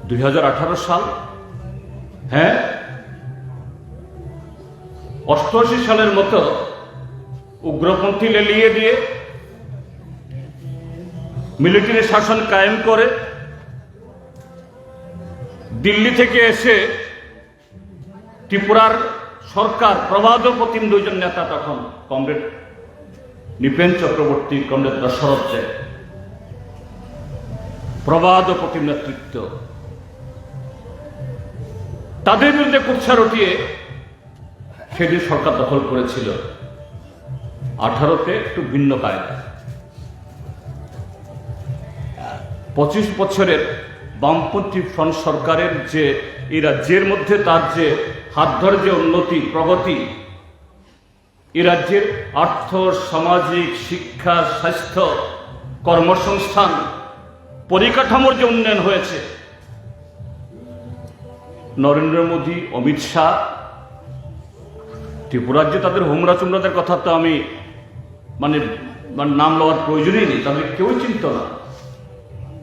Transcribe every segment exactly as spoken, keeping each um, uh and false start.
দুই হাজার আঠারো সাল, হ্যাঁ, অষ্টআশি সালের মতো উগ্রপন্থী লেলিয়ে দিয়ে মিলিটারি শাসন কায়েম করে দিল্লি থেকে এসে ত্রিপুরার সরকার, প্রবাদ প্রতিম দুইজন নেতা তখন, কমরেড নৃপেন চক্রবর্তী, কমরেড দশরথ দে, প্রবাদ প্রতিম নেতৃত্ব, তাদের বিরুদ্ধে কুৎসা রটিয়ে সেদিন সরকার দখল করেছিল। আঠারোতে একটু ভিন্ন কায়দা। পঁচিশ বছরের বামপন্থী ফ্রন্ট সরকারের যে এই রাজ্যের মধ্যে তার যে হাত ধরে যে উন্নতি, প্রগতি, এই রাজ্যের অর্থ, সামাজিক, শিক্ষা, স্বাস্থ্য, কর্মসংস্থান, পরিকাঠামোর যে উন্নয়ন হয়েছে, নরেন্দ্র মোদী, অমিত শাহ, ত্রিপুরার যে তাদের হুমরা চুমরাদের কথা তো আমি মানে, মানে নাম লওয়ার প্রয়োজনই নেই, তাদের কেউ চিনতো না।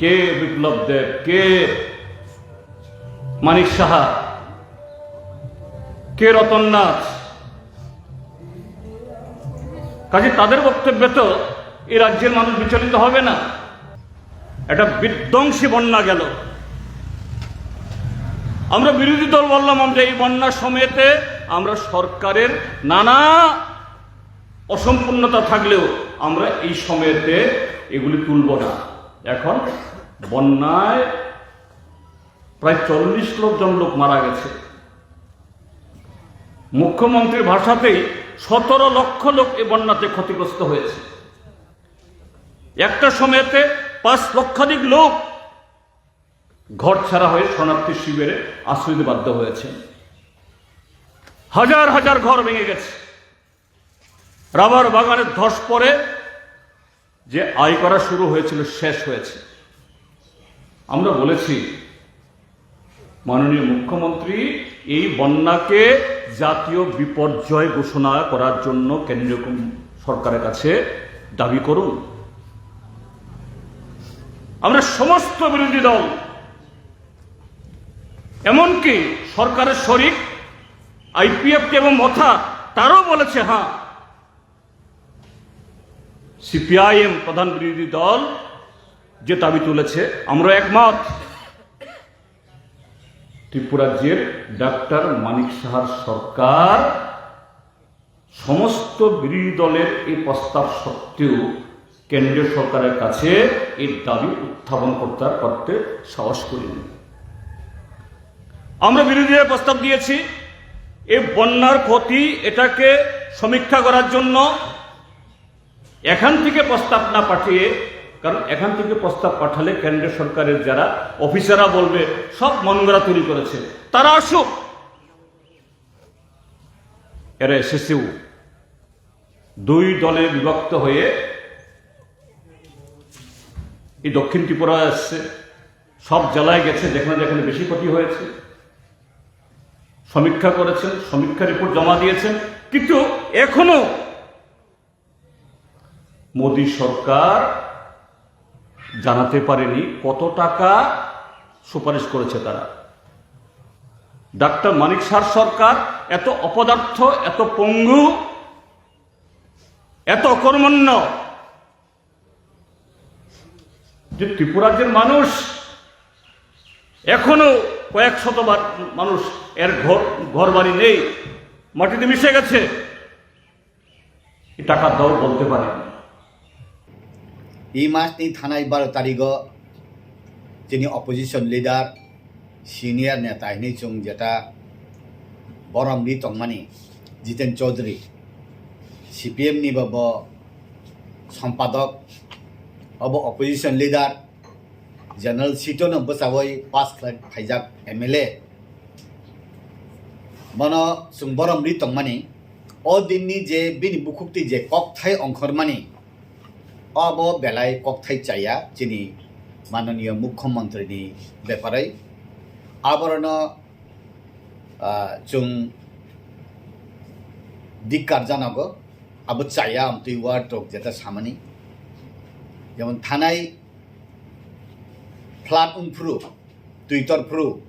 কে বিপ্লব দেব, কে মানিক সাহা, কে রতন নাথ। কাজে তাদের বক্তব্যে তো এই রাজ্যের মানুষ বিচলিত হবে না। একটা বিধ্বংসী বন্যা গেল। আমরা বিরোধী দল বললাম, আমরা এই বন্যার সময়তে আমরা সরকারের নানা অসম্পূর্ণতা থাকলেও আমরা এই সময়তে এগুলি তুলব না। এখন বন্যায় প্রায় চল্লিশ লক্ষ জন লোক মারা গেছে। মুখ্যমন্ত্রীর ভাষাতেই সতেরো লক্ষ লোক এই বন্যাতে ক্ষতিগ্রস্ত হয়েছে। একটা সময়তে পাঁচ লক্ষাধিক লোক ঘর ছাড়া হয়ে শরণার্থী শিবিরে আশ্রয় নিতে বাধ্য হয়েছে। হাজার হাজার ঘর ভেঙে গেছে। রাবার বাগানের ধস পড়ে যে আয় করা শুরু হয়েছিল, শেষ হয়েছে। আমরা বলেছি, মাননীয় মুখ্যমন্ত্রী, এই বন্যাকে জাতীয় বিপর্যয় ঘোষণা করার জন্য কেন্দ্রীয় কম-, সরকারের কাছে দাবি করুন। আমরা সমস্ত বিরোধী দল, এমনকি সরকারের শরিক আইপিএফটি এবং মথা, তারাও বলেছে, হ্যাঁ, সিপিআইএম প্রধান বিরোধী দল যে দাবি তুলেছে, আমরা একমত। ত্রিপুরা রাজ্যের ডাক্তার মানিক সাহার সরকার সমস্ত বিরোধী দলের এই প্রস্তাব সত্ত্বেও কেন্দ্রীয় সরকারের কাছে এই দাবি উত্থাপন করতে আর করতে সাহস করেনি। আমরা বিরোধীরা প্রস্তাব দিয়েছি, এই বন্যার ক্ষতি এটাকে সমীক্ষা করার জন্য এখান থেকে প্রস্তাব না পাঠিয়ে, কারণ এখান থেকে প্রস্তাব পাঠালে কেন্দ্র সরকারের যারা অফিসাররা বলবে সব মনগড়া তৈরি করেছে, তারা আসুক। এরা এসেছেও। দুই দলে বিভক্ত হয়ে এই দক্ষিণ ত্রিপুরা এসছে, সব জেলায় গেছে, যেখানে যেখানে বেশি ক্ষতি হয়েছে সমীক্ষা করেছেন, সমীক্ষা রিপোর্ট জমা দিয়েছেন, কিন্তু এখনো মোদী সরকার জানাতে পারেনি কত টাকা সুপারিশ করেছে তারা। ডাক্তার মানিক সাহার সরকার এত অপদার্থ, এত পঙ্গু, এত অকর্মণ্য যে ত্রিপুরার যে মানুষ এখনো কয়েক শতবার মানুষ এর ঘর, ঘর বাড়ি নেই, মাটিতে মিশে গেছে। এই টাকা দাও বলতে পারেনি। Ei mas ni thanai baro tarigo chini opposition leader, senior neta hinwi chwng jeta borom ri tongmani Jiten Chaudhary, C P M ni bo, bo sompadok, obo opposition leader, General seat-o no bwchaui pass khlai phaijak M L A. Bono chwng borom ri tongmani, o dinni je bini bukhukti je kokthai ongkhormani, obo belai kokthai chaya chini mananiya mukhyamantri ni beparai. Aborno, ah, chwng dikkar janago, abo chaya amtwi ward rok jeta samani. Jemon thanai flood wngphuru, twi torphru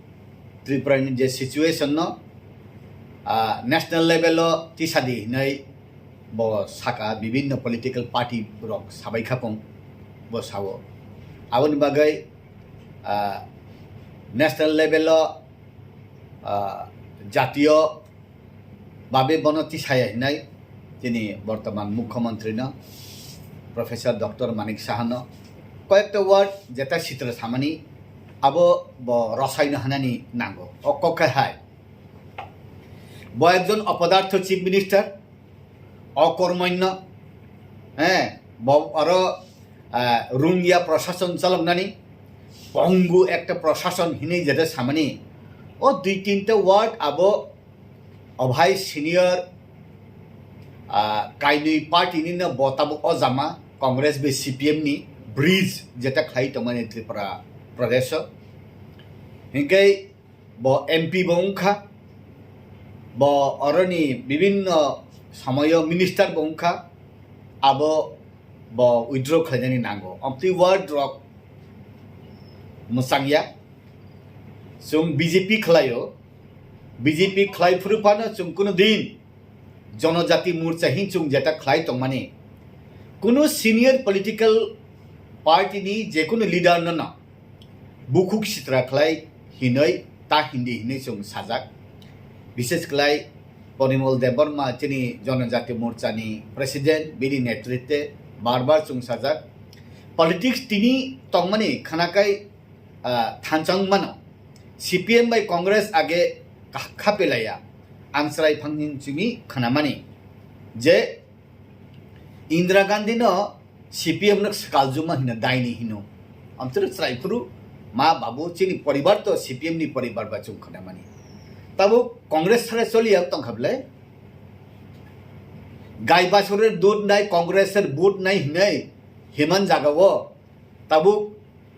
Tripura ni je situation no, ah, national level o tisadi hinwi bo saka, bibinno political party rok sabai khapung bo sao. Aboni bagwi, ah, national level o, ah, jatiyo babe bono tisaya hinai tini bortoman mukhyamantri no, Professor Doctor Manik Saha no koyekta word jeta sitra samani abo bo rosai no hanani nango. O kok khe hai, bo ekjon opodartho chief minister, okormanyo, eh, bo aro, ah, rungya prosason chaloknani, pongu ekta prosason hinwi jeta samani, o dui tinta word abo obhai senior, ah, kainwi party ni no bo tabuk o jama Congress bai C P M ni bridge jeta khlai tongmani Tripura Pradesh o. Hinkhe bo M P bo wngkha, bo oroni bibinno somoyo minister bo wngkha, abo bo withdraw khlainani nango. Amtwi word rok mwchangya. Chwng B J P khlaio, B J P khlai phuru phano chwng kuno din Jonojati Morcha hin chwng jeta khlai tongmani, kuno senior political party ni jekunu leader no no bukhuk sitra khlai hinwi ta hindi hinwi chwng sajak. Bishes khlai Porimol Debbarma chini Jonojati Morcha ni president, bini netritwe bar bar chwng sajak. Politics tini tongmani khanakai, ah, thanchang mano. C P M bai Congress age ka-, khapelaya. Ang chwrai phangni chini khanamani je Indira Gandhi no C P M no swkal juma hino, daini hino. Amtwrwk chwrai phuru ma babu chini poribar to C P M ni poribar ba chwng khanamani. Tabuk Congress sare choliya tongkha bwle? Gai basure dud nai, Congress er vote nai hinai himan jaga o. Tabuk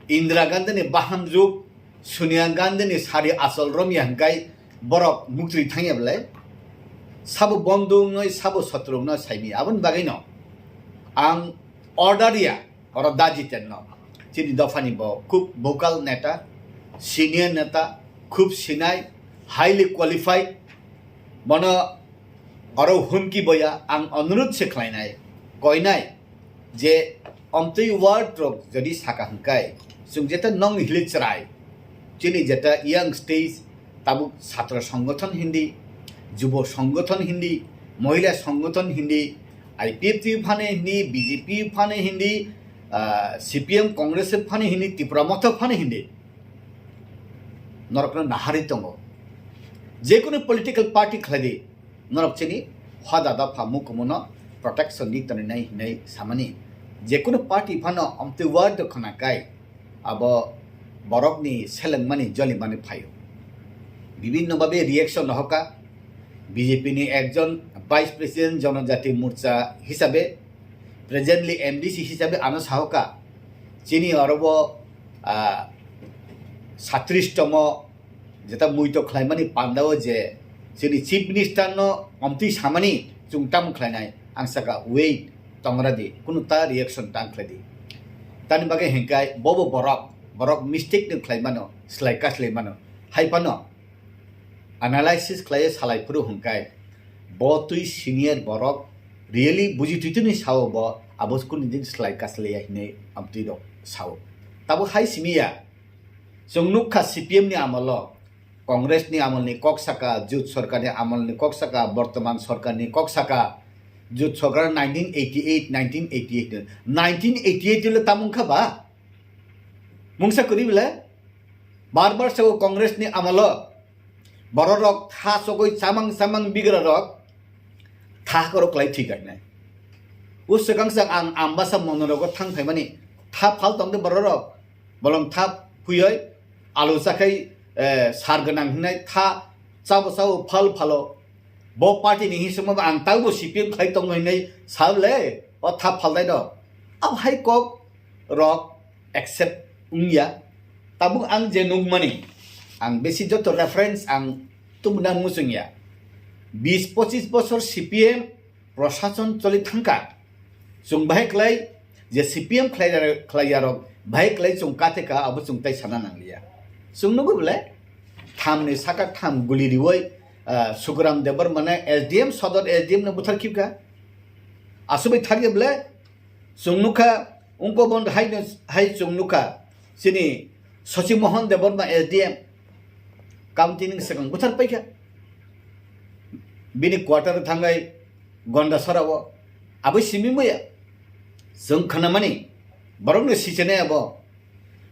Indira Gandhi ni bahamjwk, Sonia Gandhi ni sari achol romya hinkai borok muktwi thangya bwle? Sabo bondhu wngnoi, sabo sotru wngnoi saimanya. Aboni bagwi no ang order ya, oro da Jiten no. Chini dopha ni bo khub vocal neta, senior neta, khub sinai, highly qualified. Bono oro humki boya, ang onurudh se khlainai, koinai, je amtwi word rok jodi saka hwnkai, chwng jeta nong hili chwrai, chini jeta young stage, tabuk chhatra songgothon hindi, jubo songgothon hindi, mohila songgothon hindi, I P F T phane hindi, B J P phane hindi, ah, C P M Congress phane hindi, Tipra Motha phane hindi, norokno nahari tongo. Jekunu political party khlai di, norok chini hoda dopha mukumu no protection di tonwi nai hinwi samani. Jekunu party phano amtwi word khna kai, abo borokni selengmani jolimani phaio. Bibinno babe reaction rohoka, B J P ni ekjon Vice President Jonojati Morcha hisabe, presently M D C hisabe ano sahoka, chini orobo, ah, satris tomo jeta muito khlaimani pandao je chini Chief Minister no amtwi samani chwng tamo khlainai, ang saka wait tongra di, kunu ta reaction tang khlai di. Tani bagwi hinkai bobo borok, borok mistake no khlai mano, slai kaslai mano. Hai phano analysis khlaiwi salai phuru hinkai bo twi senior borok really buji twi twi ni sao bo abo kunu din slai kaslaiya hinwi amtwi rok sao. Tabuk hai simi ya, chwng nukha C P M ni amolo, Congress ni amolni kok saka, Jut Sarkar ni amolni kok saka, bortoman sarkar ni kok saka, Jut Sarkar nineteen eighty eight, nineteen eighty eight, nineteen eighty eight le tamung kha ba? Mungsa kwrwi bele? Bar bar sao Congress ni amolo bororok tha chogwi chamang chamang bigra rok tha korok kwlai thwi kainai. O swkang swkang ang Ambasa monorogo thang phaimani tha phal tongde bororok, bolong tha phuyoi alu chakhai, eh, sar gwnang hinai tha chabo chabo phal phalo. Bo party ni hisingma ang tangbo C P M khlai tongo hinai sable o tha phalnai no. Abo hai kok rok accept wngya. Tabuk ang je nukmani, ang besi joto reference ang tubuna muchungya. Bis pochis bosor C P M prosason choli thangka. Chwng bahai klai je C P M khlai, khlaiyarok bahai klai chwng katheka abo chwng tai sana nangliya. Chwng nugo bole, thamni saka tham guli riwi, ah, Sukuram Debbarma ne S D M, Sodor S D M no buthar khibkha. Aswbai thakya bole, chwng nukha, ungko bon hai no, hai chwng nukha, chini Sachi Mohan Debbarma S D M, county ni swkang buthar paikha. Bini quarter thangai Gondasora o, abo simi maya. Chwng khnamani, borokno sichenai abo.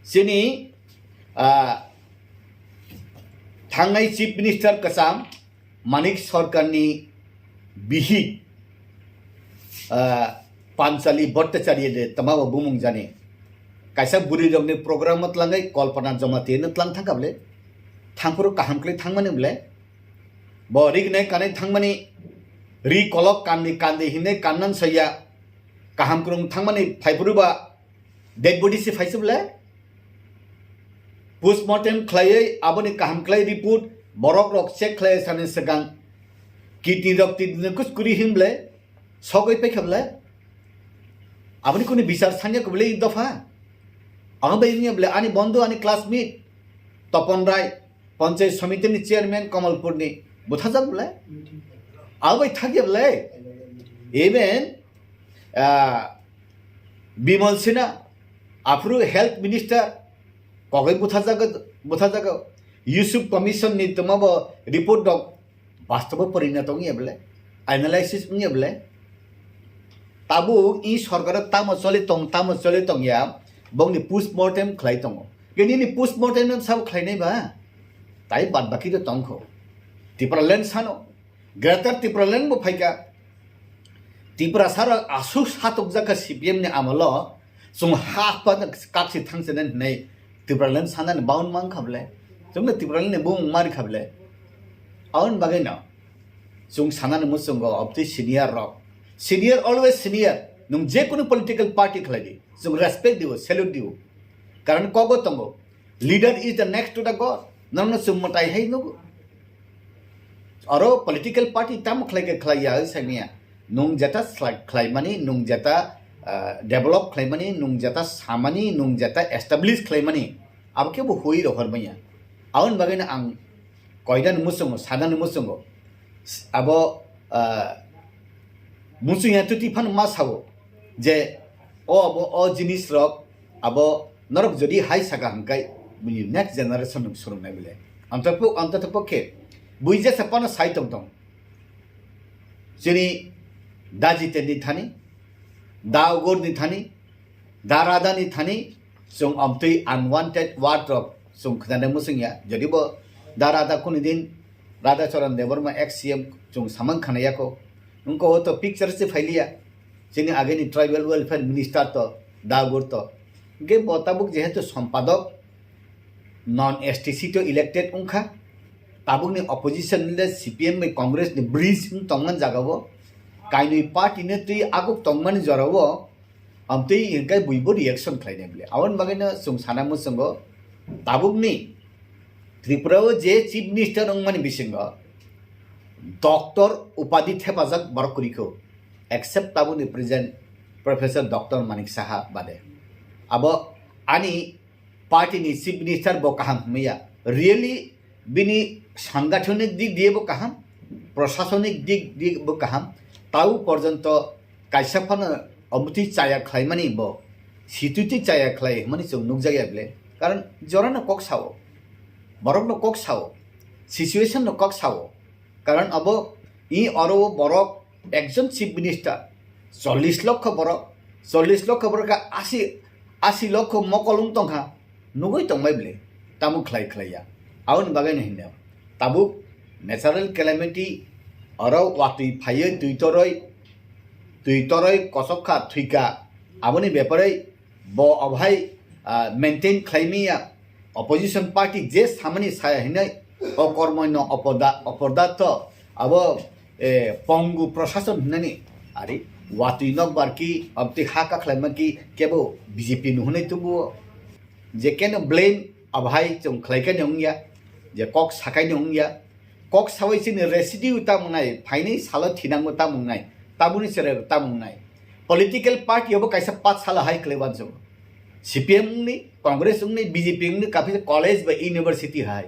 Chini, ah, thangnai Chief Minister kwcham Manik Sarkarni bihik, ah, Panchali Bhattacharya de twmabo bumung jani. Kaisa bwrwi rokni program o tlangai Kalpana Jamatia no tlang thangkha bole. Thangphuru kaham khlai thangmani bole. Bo rignai kanai thangmani, ri kolok kandi kandi hinwi kannan saya, kaham kwrwng thangmani phaiphuru ba dead body se phaisa bole. Postmortem khlaiwi aboni kaham khlai report borok rok check khlai sani swkang kidney rok, kidney kuskuri hin bole sogwi paikha bole. Aboni kuni bichar sanya ko bole dopha. Ang bai wngya bole ani bondhu, ani classmate Topon Rai, Panchayat Samiti ni chairman Kamalpur ni, buthajak bole. Abo bai thakya bole. Even, ah, Bimal Sinha, aphuru health minister, kogwi buthajago, buthajago. Yusuf Commission ni twmabo report rok bastobo porina tongya bole, analysis wngya bole. Tabuk i sorkaro tamo choli tong, tamo choli tongya, bongni postmortem khlai tongo. Ke nini postmortem no sabo khlainai ba? Tai bad baki to tongkho. Tipraland sano, Greater Tipraland bo phaikha. Tiprasa rok aswk satokjak kha C P M ni amolo, chwng ha pa kaksi thangchana hinwi Tipraland sanani bound mankha bole. Chwngno Tipraland ni bumung mankha bole. Aboni bagwi no chwng sanani muchungo obtwi senior rok. Senior always senior. Nwng je kunu political party khlai di, chwng respect dibo, salute dibo. Karon kogo tongo. Leader is the next to the God. Nono chwng mwtai hai nugo. Oro political party tamo khlai khe khlai ya, sai manya. Nwng jeta slai-, khlaimani, nwng jeta, ah, develop khlaimani, nwng jeta samani, nwng jeta establish khlaimani, abo khe bo hui rohor manya. Aboni bagwi no ang koidani muchungo, sadani muchungo. Abo, ah, muchung ya tuti phano ma sao je o abo o jinis rok abo norok jodi hai saka hwnkhe bini next generation rok swrwngnai bole. Antoto, antoto pokhe bui jesa phano sai tong tong. Chini Da Jiten ni thani, Da Ugur ni thani, Da Radha ni thani chwng amtwi unwanted word rok chwng khwnanai muchung ya. Jodi bo Da Radha kunu din Radha Charan Debbarma ex C M chwng samang khana yako. Wngkha o to picture se phailiya. Chini ageni tribal welfare minister to, Da Ugur to. Hwnkhe bo tabuk jehetu sompadok, non S T C to elected wngkha. Tabukni opposition le C P M bai Congress ni bridge wng tongmani jagao, kainwi party no twi aguk tongmani jorao, amtwi hwnkhe buibo reaction khlainai bole. Aboni bagwino chwng sana muchungo tabukni Tripura o je chief minister wngmani bisingo doctor upadhi thepajak borok kwrwi kho, except tabukni present Professor Doctor Manik Saha bade. Abo ani party ni chief minister bo kaham hwnmaya. Really bini sangathonik dik diye bo kaham, prosasonik dik diye bo kaham. Tau porjonto kaisa phano omuti chaya khlaimani bo, situti chaya khlai hwnmani chwng nukjakya bole. Karon jorano kok sao, borokno kok sao, situation no kok sao. Karon abo i oro o borok ekjon chief minister, chollish lokho borok, chollish lokho borok khe asi, asi lokho mokol wng tongkha, nugui tongbai bole, tamo khlai khlai ya. Aboni bagwi no hinwi tabuk natural calamity oro watwi phaiwi twi toroi, twi toroi kosok kha, thwi kha, aboni bepare bo obo hai, ah, maintain khlai manya. Opposition party je samani saya hinwi okormoino opoda-, opodato abo, eh, pongu prosason hinani ari watwi nokbar ki abtwi ha kakhlaima ki kebo B J P no hinwi tubuo. Je keno blame abo hai chwng khlai kani wngya, je kok sakai ni wngya. Kok sawi chini residue tamo wngnai, phainai salo thinango tamo wngnai, tabuni chwrai tamo wngnai. Political party obo kaisa pathsala hai khlai uansukgo. C P M wngni, Congress wngni, B J P wngni, kaphisa college ba university hai.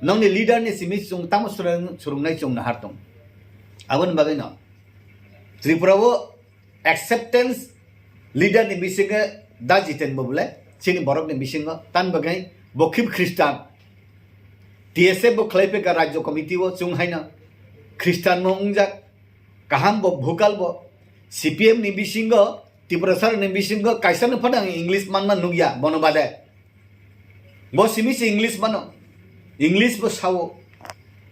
Nongni leader ni simi chwng tamo surung-, surungnai chwng nahar tong. Aboni bagwi no Tripura o acceptance leader ni bisingo da Jiten bo bole, chini borok ni bisingo, tan bagwi bo khib Christian. T S F bo khlai peka Rajya Committee o chwng haino Christian mo wngjak, kaham bo bhukal bo. C P M ni bisingo, Tiprasa ni bisingo kaisa no phano ang English manma nukya bono bade. Bo simi se English mano, English bo sao.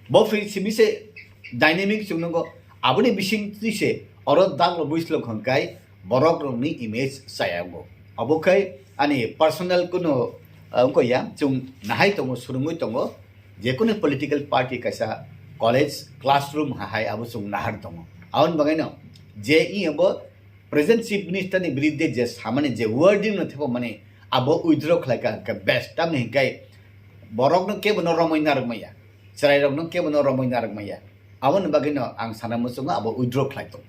Bo phi simi se dynamic chwng nungo. Aboni bisingtwi se oro daglo buislo khonkai borok rokni image chaya bo. Abo khai ani personal kuno, uh, wngkha ya, chwng nahai tongo, surungwi tongo. Jekunu political party kaisa college classroom ha hai abo chwng nahar tongo. Aboni bagwi no je i abo present chief minister ni biridde je samani je wording no thepo mani abo withdraw khlai ka hwnkhe best. Tamni hwnkhe borok no kebo no romwi narwk maya, chwrai rok no kebo no romwi narwk maya. Aboni bagwi no ang sana muchungo abo withdraw khlai tongo.